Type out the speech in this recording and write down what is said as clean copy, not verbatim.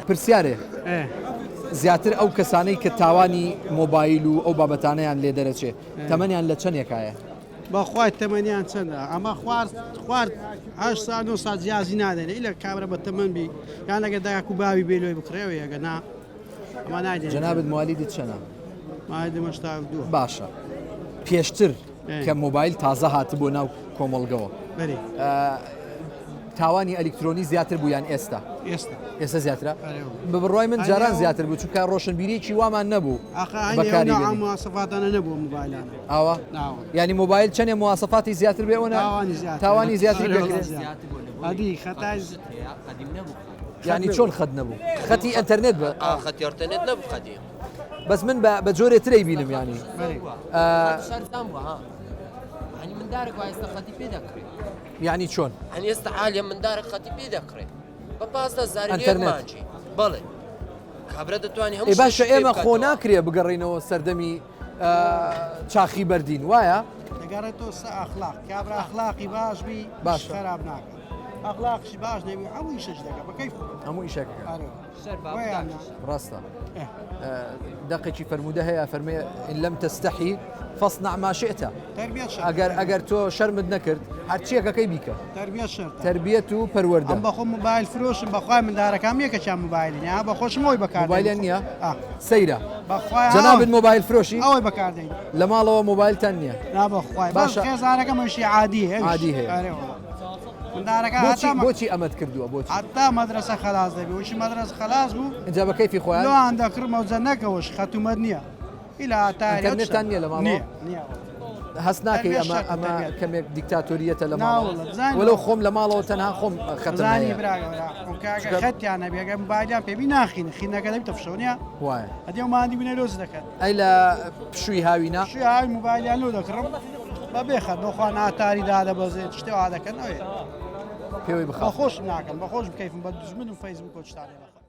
پرسیارێ زیاتر ئەو کەسانەی کە تاوانی مۆبایل و ئەو بابەتانەیان لێ دەرەچێ تەمەنیان لە چەندێکایە؟ بەخوای تەمەنیان چەندە ئەمە خوارد خوارد هەشت سا نۆ سا جیازی نادەن ئیلە کابرا بە تەمەن بی یان لەگە داک و باوی بێ لۆی بکڕێەوە یەگە نا ئەمە نادەن جەنابت موالیدت چەنە؟ موالیدم 82 باشە پێشتر کە مۆبایل تازە هاتبووە ناو کۆمەڵگەوە تاوانی ئەلیکترۆنی زیاتر بوو یان ئێستا ئێستا ئێستا زیاترە بە بڕوای من جاران زیاتر بوو چونکە ڕۆشنبیریی وامان نەبوو بەکاری مواسەفاتانە نەبوو مۆبایلانە ئاوا ینی مۆبایل چەندێ مواسەفاتی زیاتر بێ ئەوە تاوانی زیاتر پێکرێت ئەدی خەتای ینی چۆن خەت نەبوو خەتی ئەتەرنێت بە خەتی ئەتەرنێت نەبوو خەتی بەس من بە جۆرێ ترەی بینم ینی یعنی چۆن هەنی ئێستا عالیە مندارە خەتی پێ دەکڕێ بە پازدە زاری ئەتەرنێت بەڵێ کابرا دەتوانانی هەموو باشە ئێمە خۆ ناکرێ بگەڕینەوە سەردەمی چاخی بەردین وایە دەگەڕێتەوە سە ئەخلاق کابرا ئەخلاقی باش بی باش خراپ ناکە ئەخلاقشی باش نەبی هەموو ئیشش دەکە بە کەیف هەموو ئیشەکە ڕاستە دەقێکی فەرموودە هەیە فەرمێ إن لم تستحی فاصنع ما شئت ئەگەر ئەگەر تۆ شەرمت نەکرد هەرچیەکەکەی بیکە تربیەت و پەروەردە بەخۆ موبایل فرۆشم بەخوای مندارەکان یەکەکیان موبایلی نیە بەخۆشم ئەوی بەکار موبایلیان نییە سەیرە جەنابت مۆبایل فرۆشی ئەوەی بەکاردێن لە ماڵەوە مۆبایلتان نییە نا بەخوای باشە خێزانەکەمەشی عادی هەیە عادی هەیە مندارەکە بۆچی بۆچی ئەمەت کردووە بۆچی حتا مەدرسە خەلاس دەبی وشی مەدرسە خەلاس بوو اینجا بە کەیفی خۆیان لۆیان دەکڕمەوە جەنەکەوەش خەتومەت نییە ئیلا ئەتاری ئەنتەرنێتان نییە لە ماڵەوە نییە هەست ناکەی ئەمە ئەمە کەمێک دیکتاتۆریەتە لە ماڵەوە وەلو خۆم لە ماڵەوە تەنها خۆم خەتم هەیە خەتیان نەبێ ئەگەر موبایلیان پێبی ناخین خینەکە دەبیتە فشەوە نییە وایە ئەدی ئەو ماندی بوونە لۆز دەکەن ئەی لە پشووی هاوینە پشووی هاوین موبایلیان لۆ دەکڕم بەبێ خەت بۆ خوا ناتاری دادەبەزێت شتێ وا دەکەن ئەوێ پێوەی بخە بەخۆش ناکەم بەخۆش بکەیفم بە دوژمن و فەیسبوک و شتانێ بەخوا.